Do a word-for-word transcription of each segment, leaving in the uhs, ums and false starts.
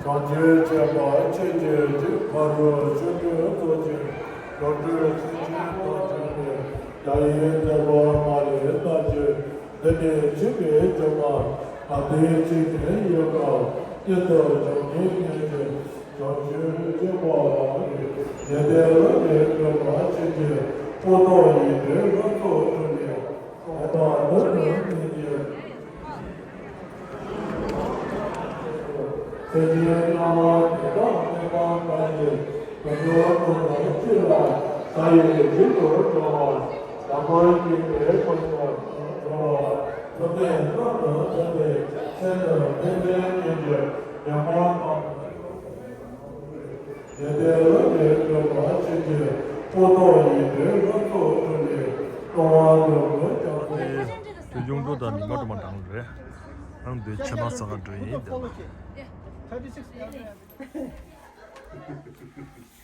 གྲོང་ཁྱེར་བྱེད་པ་ཆོས་ཀྱི་རྒྱུ། ཕ་རོལ་ཆོས་སྒྲུབ་ཚོགས་ཀྱི་སྒོ་འགྲོ་ཚུལ་ཁྲིམས་དང་བཅས་པའི་རྒྱ་ཡི་བདེ་བ་མ་ལུས་ལྟར་གྱུར། འདི་ནི་འཇིགས་པའི་སྒྱུ་མ་ད་ལྟའི་འཇིག་རྟེན་ཡོད་དཀའ། གཉེན་དུ་སྦྱོར་ནས་ཉོན་ཅིག་བྱང་ཆུབ་སྤྱོད་པ་ལགས་ཀྱི། ཉན་ཐོས་སློབ་མའི་སྤྱོད་པ་ཆོས་ཀྱི་སྤོང་ཐོབ་ཡིན་དུས་སློབ་ཚོགས་དྲུག་ནས་ད་ལྟ་ནོར་དུ་གནས་ཀྱི། མཚན་ཉིད་སྣང་བ་དེ་དག་གནས་སྟངས་ལྟར་གྱི་དོན་འགྲོ་ཀུན་ནས་སྤྱི་ལ་ད་ཡི་རྒྱུན་དུ་འགྲོ་བ། དམ་པར་བསྐྱེད་པའི་སྒོ་ནས་འགྲོ་བ། ཐོབ་པའི་སྣོད་དང་ལྡན་པའི་མཚན་དང་ལྡན་པའི་རྐྱེན་གྱིས་ཉོན་མོངས་དང་། ཉན་ཐོས་སློབ་མའི་སྤྱོད་པ་ཆོས་ཀྱི་སྤོང་ཐོབ་ཡིན་དུས་སློབ་ཚོགས་དྲུག་ནས་སྤོང་བ་ལུགས་སྲོལ་རྐྱང་པོ། དེ་གཡུང་དྲུང་དང་ཉི་མ་སྒྲོལ་མ་འགྲངས་རེད། ཨང་། འདི་ཕྱི་མ་ས་ག་འགྲོ་ཡིན་དེ་ལ།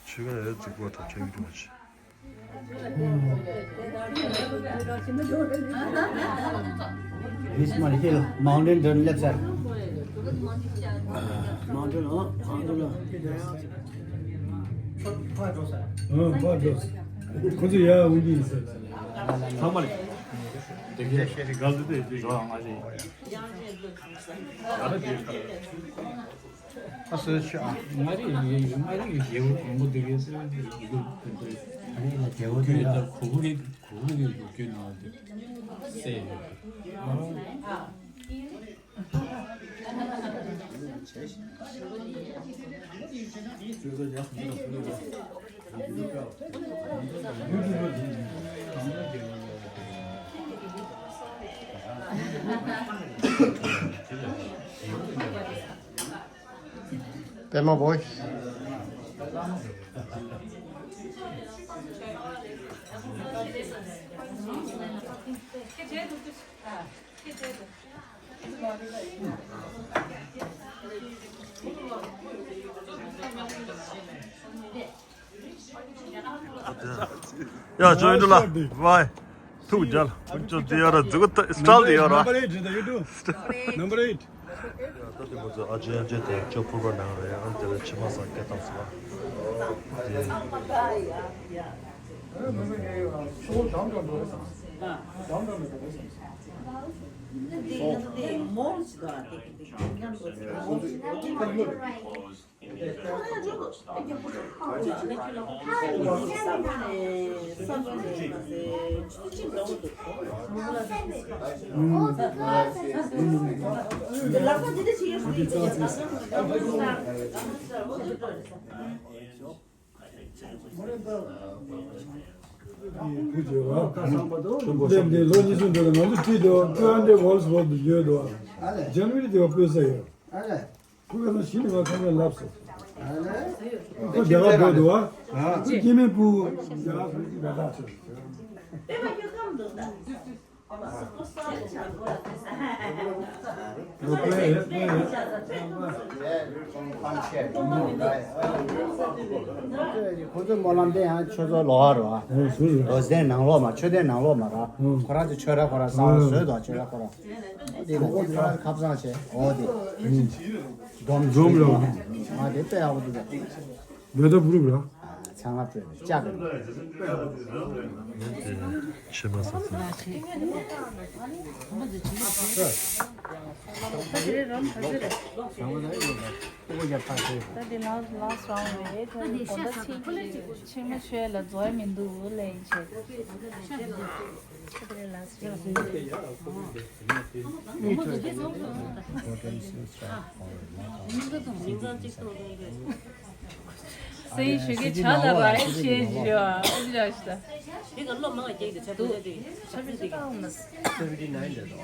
ཆུ་ག་ཡ་རྫིག་པོ་ཐོག་ཆ་ཡུ་ཏུ་མ་ཆེ། This one hill, mountain don't left side. Mountain, oh, mountain. ཨ། ཕར་འགྲོ། ཁོ་ཚོ་ཡར་འོང་གི་ཡིན་ཟེར། ཚང་མ་ལ། དེ་གའི་ཤེས་རིག་ག་ཚོད་དེ་འགྲོ་ང་ཞིག་ཨ་སོ་ཆུ་ཨ། མངའ་རིས་ཡིན། མངའ་རིས་ཀྱི་རྒྱལ་པོ་གོང་པོ་དེ་གའི་སེ་ར་དེ་རྒྱལ་པོ་དེ་ཚོའི། ཨ་ནི་ལ་རྒྱལ་པོ་དེ་ལ་གུ་གུ་རི། གུ་གུ་རི་ལུག་རྒྱུད་ནང་དུ་གསལ་ཡོད། པདྨ་བྷོ། ཡ། ཇོ་ཡིན་འགྲོ་ལ། བའི། ཐུགས་རྒྱལ། ཁོང་ཚོ་དེ་ཡོད་ར། འཛུགས་ད་སི་ཊལ་དེ་ཡོད་ར། Number eight རེད་ད། ཡུ་ཊུབ། Number eight། ད་དེ་ཁོང་ཚོ་ཨ་ཅེ་ཨ་ཅེ་དེ་ཅོ་ཕུར་པ་ནང་རེད། ཨ་དེ་ལ་ཕྱི་མ་སང་སྐད་བཏང་སོང་། དེ། འདེམས་ཏེ་ལོ་གཉིས་གསུམ་འགྲོ་ལ་ང་ཚོ་ཁྲིད་དུ་two hundred volts worth ཡོད་དོ། ཇན་ཝ་རི་དེ་བ་སྤོས་ས་ཡོད། ཁོ་ག་ཚོད་ཞིག་ནས་ང་ཚང་མས་ལབ་སོང་། ཁོ་རྒྱ་གར་འགྲོ་འདུག་བ། ཁོ་སྐྱེ་དམན་ཕྲུ་གུ་རྒྱ་གར་ཕྲུ་གུ་ཅིག་མེད་ཐག་ཆོད། ཁོ་ཚོའི་སྨོན་ལམ་དེ་ཡང་ཆོས་ཚོགས་ལོགས་ཀ་རེད་བ། ཨོ་ཟེར་རོ། རྡོ་རྗེ་གདན་ནང་ལོགས་མ། མཆོད་རྟེན་ནང་ལོགས་མ་ར། ཨོ། ཁོ་རང་ཚོ་ཆོས་ར་ཁོ་ར་གསང་བ་ཨོ་བཟོས་དོ། ཆོས་ར་ཁོ་ར། དེ་ལ་དེ་ཁོ་རང་ཁ་བསང་བྱས། ཨོ་དེ། འཛོམས་ལོ། ང་དེ་དཔེ་ཡག་པོ་འདུག་གས། ལོས་ད་བུ་རུབ་ར། ཚང་མ་དཔེ་ལྕགས་རེད། ཕྱི་མ་ས་ས། ད་དེ་ལ་ལ་སི་ཊི་རའུན་ཌི་རེད། ད་དེ་དགོང་དག་ཕྱི་ཕྱི་མ་ཆོས་ལ་འཛོལ་མི་འདུག་ལེན་བྱས། ད་དེ་ལ་ལ་སི་ཊི་རའུན་ཌི་རེད། སེང་ཞུ་གི་ཆ་ལ་བ་ཨེ་ཤེས་ཞུ་ཨ་ཅི་ར་ཤི་ད། དེ་ག་སློབ་མང་བ་རྒྱག་དེ་ཆ་དུ་ཆ་དུ་ཆ་དུ་དེ་ག་ཆ་དུ་དེ་ག་ཆ་དུ་དེ་ག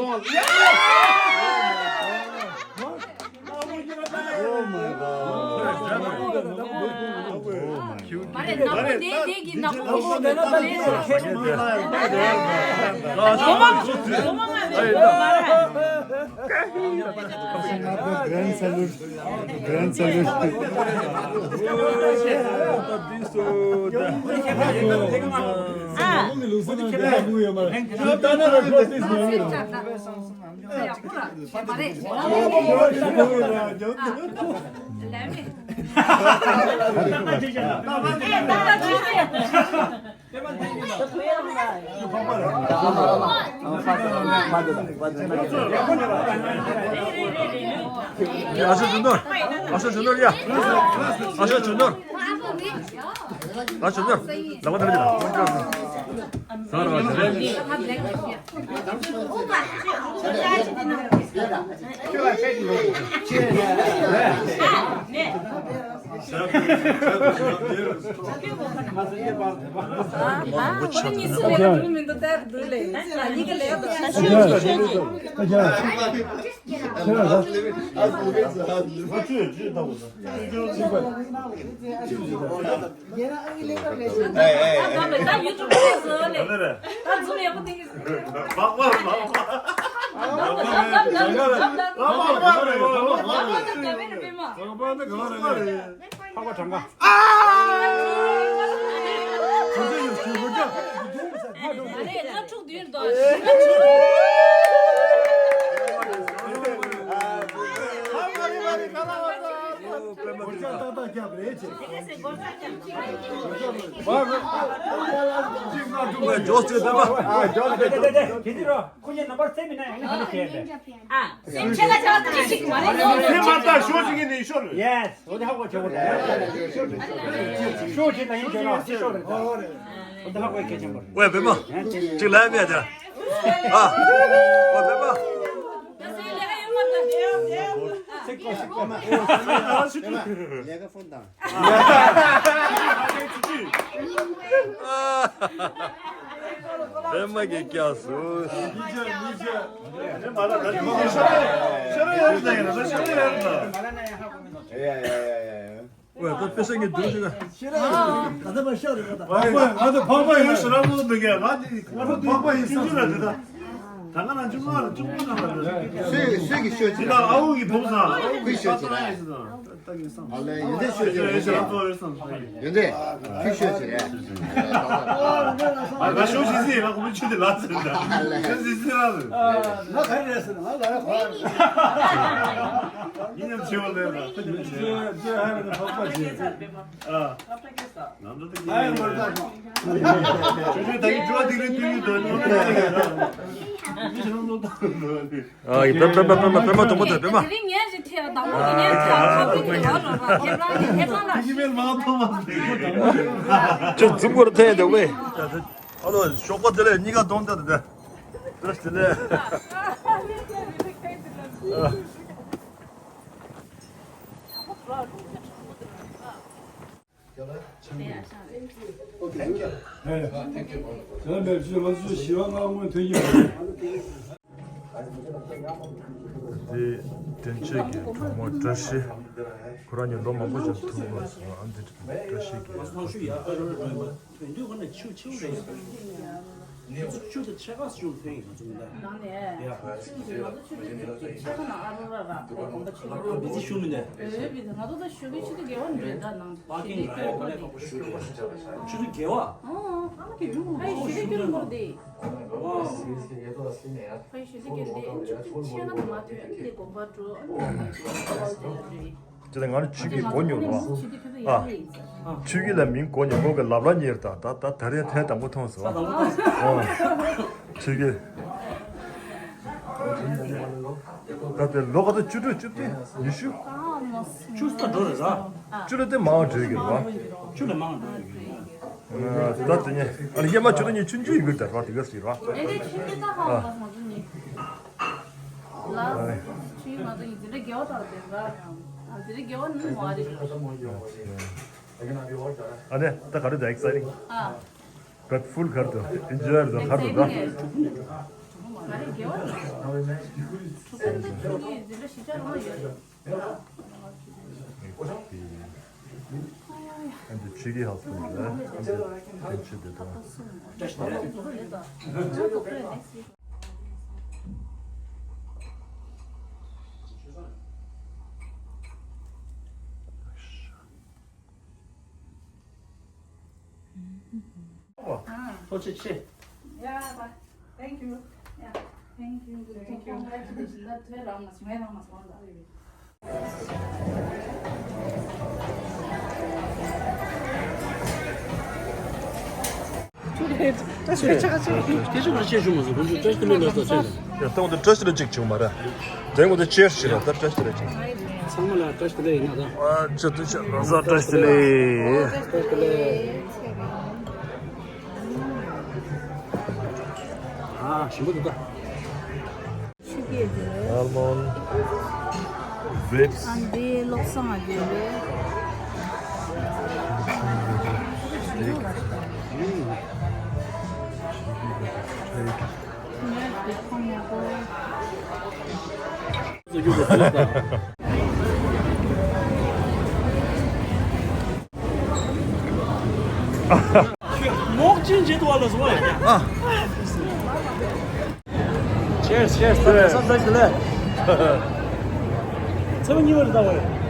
Oh my God. མ་རེད། ནག་པོ་དེ་དེ་གི་ནག་པོ་གི་ཤོག་དེ་ནག་པོ་དེ། ངོ་མ་ངོ་མ་ང་། Grand salute. Grand salute. ཨ་ཤོ་ཇུ་ནོར། ཨ་ཤོ་ཇུ་ནོར་ཡ། ཨ་ཤོ་ཇུ་ནོར། ཨ་ཇུ་ནོར། ལ་བ་ད་རེད། ད་རེད། ཁྱེད་ཚོའི་ནམ་པར་སེམས་མི་ནང་ཡང་ནི་ཧ་ལས་བྱས་ཏེ། ཨ། སེམས་ཆེ་ལ་ཆ་ལ་ཏི་ཤིག་མ་རེད། སེམས་མ་ལྟ་ཤོག་ཅིག་གི་ནི་ཤོར། Yes. འོ་དེ་ཧ་གོ་ཆེ་བོ་རེད། ཤོག་ཅིག་ལ་ཡིན་ཆེ་ལ་ཤོར་རེད། ཝེ་བེ་མ། ཅིག་ལ་མེད་ད། ཨ། ཝེ་བེ་མ། ལས་ཀ་ཕོན་དང་། བེ་མ་གི་སྐྱག་སུ། ཡ་ཡ་ཡ་ཡ། ཝེ་ད་དཔེ་ས་ངས་འདུག་ཅིག་ཨ། ད་ལྟ་མ་ཤོར་རེད་པ་ད། ང་ཚོ་ཕག་པ་ཡོད་ཟེར་ར་མོ་འདུག་གས། ང་འདི་ང་ཚོ་ཕག་པ་ཡིན་བསམ་ད་ང་ན་ཅུང་མ་རེད། ཅུང་མ་ན་རེད། སུས་སུས་ཀྱི་ཤོད་ཅི། ད་ཨ་ཝུ་གི་བུ་ཚང་ཨ་ཝུ་གི་ཤོད་ཅི་རེད། ཨ་ལེ་ཡོན་ཏན་ཤོད་ཅི་རེད། ཡོན་ཏན་ཁྱོད་ཤོད་ཅི་རེད། ང་ཤོད་ཅི་ཟིག་ང་ཁོ་མི་ཆུ་དེ་ལ་ཟེར་ད་ཤོད་ཅི་ཟིག་ར་ཟེར། ང་ག་རེ་རེད་ཟེར་ན་ང་ག་རེ་གོ་ར་རེད། ཡིན་ཡང་ཆེ་བ་ལས་ལ། ཨ། ང་ཚོ་དེ་གི་ཨ་ཡ་མར་ད་ཤོག་ཆུ་ཆུ་ད་གི་ཇོ་དེ་རེ་དུ་ཡི་དོ་ནོ་དེ་རེ་ཡ། མི་ཤི་ནོ་ནོ་ད་ནོ་རེ། ཨ་ཡི་པེ་པེ་པེ་པེ་མ་དུང་པོ་དེ་པེ་མ། དེ་རིང་ངས་ཞིག་ཐེ་བ་དང་པོ་དེ་ངས་ཐེ་བ་ཁ་པི་ཏི་ཡོད་རོ་ར་ཐེབ་རང་གི་ཐེབ་རང་ལ་ཤི། ཁྱོད་འཛུམ་གོར་ཐེ་དེ་ཝེ། ཨ་ལོ་ཞོགས་པ་དེ་ལས་གཉིས་ཀ་གཏོང་ད་དེ། བཀྲ་ཤིས་བདེ་ལེགས། དེ་དྲིན་ཆེ་གི་བུ་མོ་བཀྲ་ཤིས། ཁོ་རང་གཉིས་ལོ་མང་པོ་ཞིག་ཐུག་དགོས་སོང་། ཨ་འདི་བཀྲ་ཤིས་ཀྱི། ཐོན་དུས་ཁོ་ན་ཆུ་ཆེ་རེད། ཆུ་ཆུ་དེ་ཆེ་ཁ་ཆུ་ཐོན་ཡིན་ང་ཚོ་མི་འདྲ། ནང་ནས་ཡ། ཆུ་དེ་ང་ཚོ་ཆུ་དེ་ཆེ་ཁ་ན་ཨ་རོ་ར་ར་དགོན་པ་ཆེ་ཁ་ན་བི་ཚི་ཤུ་མི་འདྲ། ཨེ་བི་ཚི་ང་ཚོ་ད་ཞོགས་ཀས་ཆུ་དེ་དགེ་བ་མི་འདྲ་ནང་ཆུ་དེ་དགེ་བ་ཆུ་དེ་དགེ་བ། ཨང་ཨང་ཨ་མ་གི་ཡུ་ཧའི་ཞུ་དེ་ཀྱུར་མོར་དེ། ཧའི་ཞུ་དེ་ཀྱུར་དེ་ཨ་ནི་ཆུ་ཆེ་ཁ་ན་མ་ཐོན་ཨ་ནི་དེ་དགོན་པ་འགྲོ་ཨ་ནི་དེ་ང་ཚོ་ཆུ་དེ་རེད། ཅེས་ང་ནི་ཆུ་གི་སྒོ་ཉོ་རོགས། ཨ། ཆུ་གི་ལ་མིང་སྒོ་ཉོ་སྒོ་གི་ལབ་ལ་ཉེར་ད་ད་ད་ད་རེས་ཐེངས་དང་པོ་མཐོང་སོང་། ཨ། ཆུ་གི། ད་དེ་ལོ་ག་ཚོད་བཅུ་དྲུག་བཅུ་བདུན་ཉི་ཤུ། ཆུ་ས་འགྲོ་རེད་ར། བཅུ་ལ་དེ་མང་བ་འགྲོ་གི་རེད་བ། ཆུ་ལ་མང་འགྲོ་གི་རེད། ད་དེ་ནས་ཨ་ནི་ཡེ་མ་ཆུ་ལ་ཉི་ཆུན་ཆུ་ཡི་གུར་དར་བ་དེ་ག་སྲིད་ར། ཨེ་དེ་ཆུ་དེ་ད་ཧ་ལ་ང་ཚོ་ནི། ལ། ཆུའི་ང་ཚོ་ཡི་འཛིན་གྲྭ་དགེ་བ་དག་དེ་འདྲ་ཡང་འཛིན་གྲྭ་དགེ་བ་ནི་མོ་ཨ་རེད། ཨ་ནི་ད་ག་རེ་ད་exciting། ཨ། But full གར་དུ་enjoy་དུ་གར་དུ་ད། ཨ་རེ་དགེ་བ་རེད། ཆུ་ཚོད་ད་ཆུ་ཡི་འཛིན་གྲྭ་བཞི་ཆ་རང་ཡོད་རེད། ཨ་འདི་ཆུ་གི་ཧ་སུ་རེད། ཨ་འདི་དེ་ཆུ་དེ་དང་། ཐུགས་རྗེ་ཆེ། Yeah, bye. Thank you. Yeah, thank you. Thank you. Congratulations. ཡ་ད་འོ་ད་བཀྲ་ཤིས་བདེ་ལེགས་ཅིག་བྱུང་མ་རེད། དེ་འོ་ད་བཀྲ་ཤིས་བདེ་ལེགས་ཅིག་ཚང་མ་ལ་བཀྲ་ཤིས་བདེ་ལེགས་ཡིན་ན་ད། ཨ་ཅག་ཏུ་ཅག་རང་ས་བཀྲ་ཤིས་བདེ་ལེགས། བཀྲ་ཤིས་བདེ་ལེགས། ཨ་ཞིམ་པོ་འདུག་ད། ཆུ་སྐྱེས་དེ། Almond, grapes. ཨ་འདི་བློ་བཟང་ཨ་འདི་རེད། ངས་འདི་ཁོ་མ་གོ། མོག་ཅིན་བྱེད་དུ་བ་ལ་སོང་བ། Cheers, cheers. ཚེ་བ་གཉིས་པར་ལྟ་བ་ཡིན།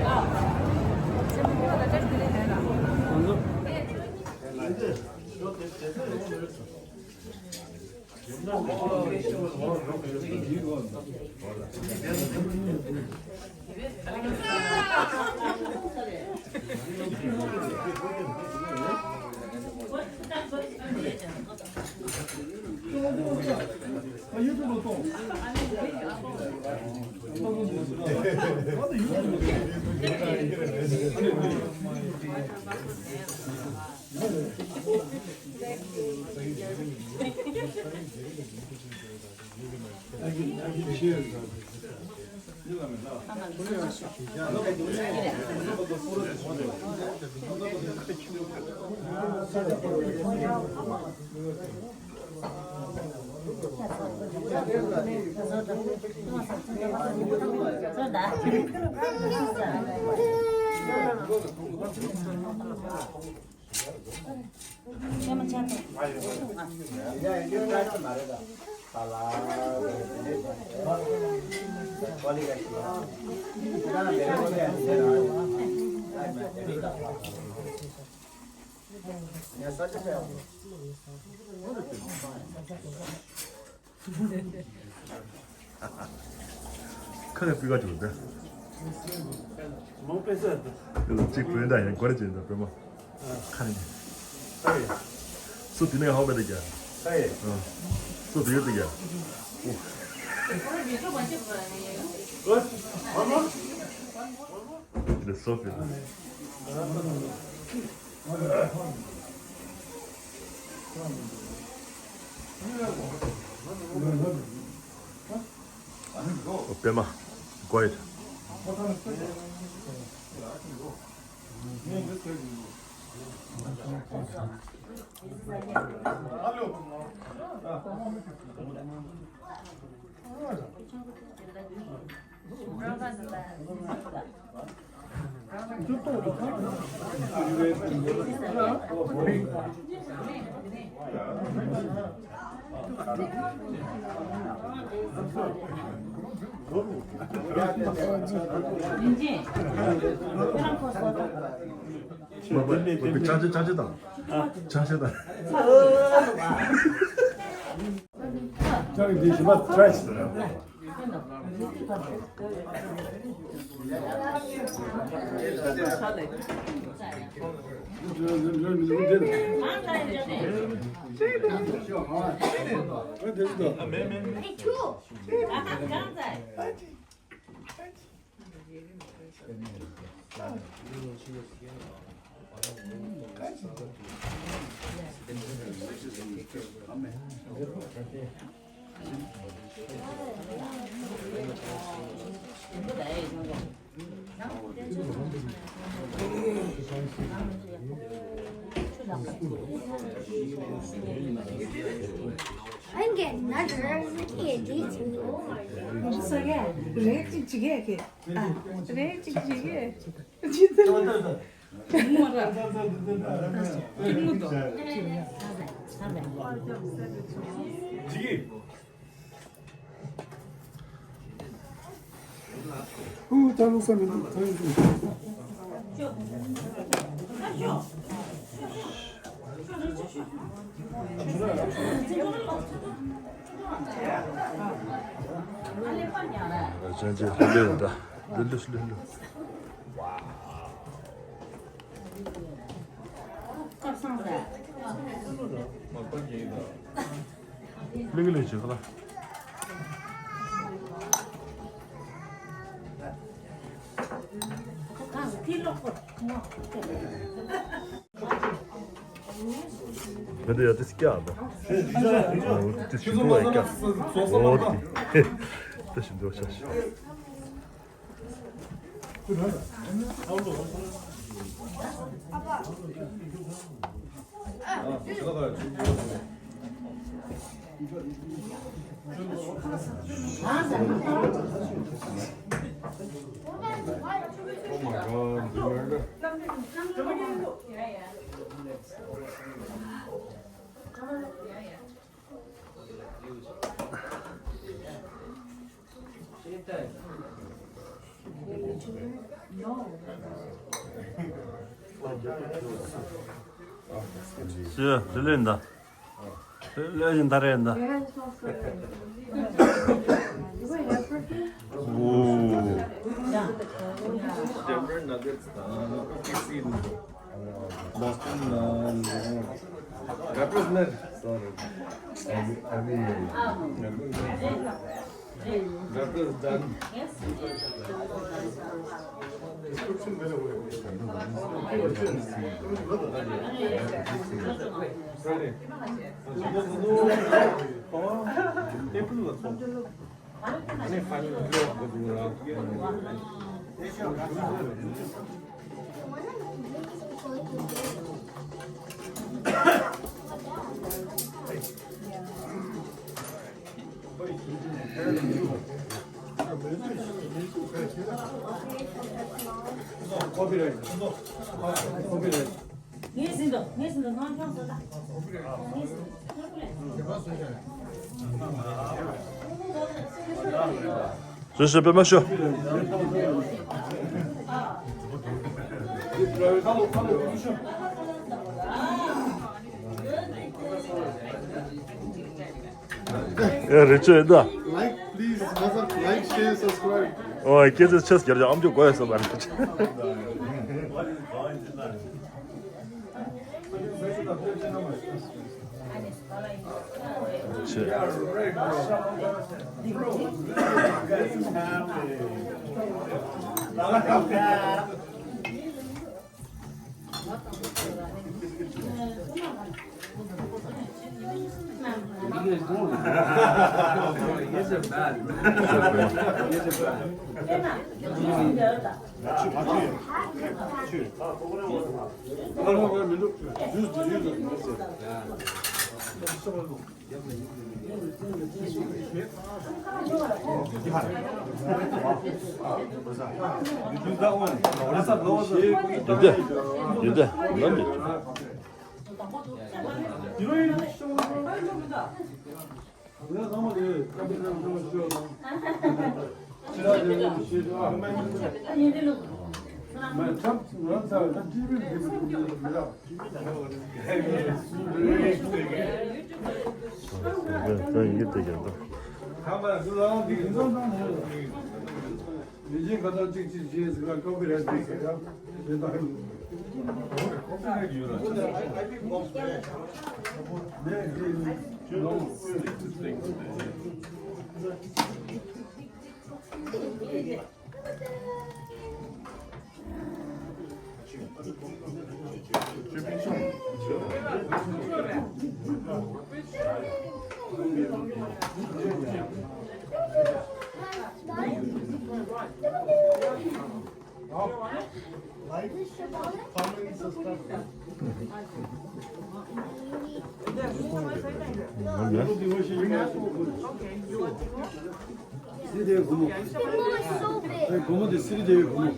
ཁ་ནས་སྤུས་ཀ་བྱུང་ཟེར། མང་པོ་ཟེར། དེ་ལ་གཅིག་བོད་འདྲ་ཡིན་གོ་རེ་བྱེད་འདྲ་བོད་མ། ཁ་ནས། ཨེ། སུ་དེ་ནས་ཧོ་བེ་དེ་རྒྱ། ཨེ། སུ་དེ་ཡོད་དེ་རྒྱ། ཨོ། དེ་ལ་སོ་ཕེ། ཨོ་པད་མ། Go ahead. ཅང་གི་འདི་ཞིམ་པ་ཏྲ་ཞིག་ཟེར། I'm getting another with the addition. རེད་ཅིག་ཅིག་གེ། རེད་ཅིག་ཅིག་གེ། ཅི་ཙམ། ཅིག་མོ་ར། ཅིག་མོ་དོ། ཅིག་ཨུ། ད་ལོ་ས་མི་འདུག་ད་ཡོང་། ཅན་ཅན་ལྷོད་ལྷོད་ཡོད་ད། ལྷོད་ལྷོད་ལྷོད་ལྷོད། ལེགས་ལེགས་བྱེད་ག་ལ། ང་འདི་ཡ་ཏིས་ཀྱ་ཨ་པ། ཨོ་ཏིས་ཞིམ་པོ་ཡ་ཀྱ། ཨོ་ཏི། ཏིས་ཞིམ་པོ་ཤ་ཤ། Oh my God, America. ཞེས་དེ་ལས་འདའ། དེ་ལས་ཀྱི་འདའ་རེད་འདའ། ཨོ། Denver Nuggets དང་ཨོ་ཀེ་སི་དང་Boston Raptors ནས་sorry. I mean, I mean, Doctor is done. Friday. April was one. Copyright. Copyright. ངས་ཟིན་ཏོ། ངས་ཟིན་ཏོ། ནང་ཁྱོད་བཟོ་ད། ངས་ཟིན་ཏོ། བཟོས་བཟོས་པད་མ་ཤོ། ཨེ་རེ་ཆོས་ད། Like, please, མ་ཟད་like, share, subscribe. ཨོ་ཁྱེད་ཚོས་ཆེས་རྒྱབ་ཀྱང་ཨམ་ཅོག་གོ་ཡ་སོ་བར། ཡོད་དེ། ཡོད་དེ། ལམ་མེད། ད་ཡིན་གྱི་དེ་ཀྱང་ད། ལས་བྱེད་ཁ་ཐག་གཅིག་གཅིག་བྱས་ཟིག་ལ་ཀོ་པི་རེད་ཟེར་ཡ། དེ་ལྟར་ཀོ་པི་རེད་ཡོད་ར། སི་རི་དེ་བུ་མོ། སྒོར་མོ་དེ་སི་རི་དེ་བུ་མོ།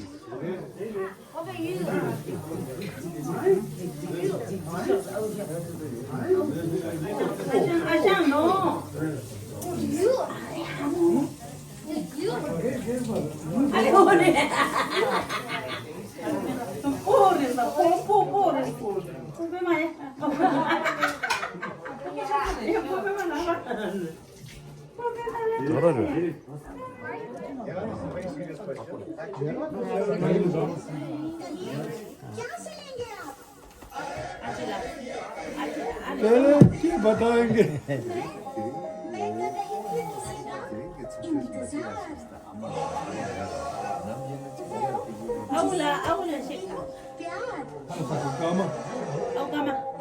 पहले क्या बताएंगे? आओ ला, आओ ला, शेख। कामा। आओ, कामा।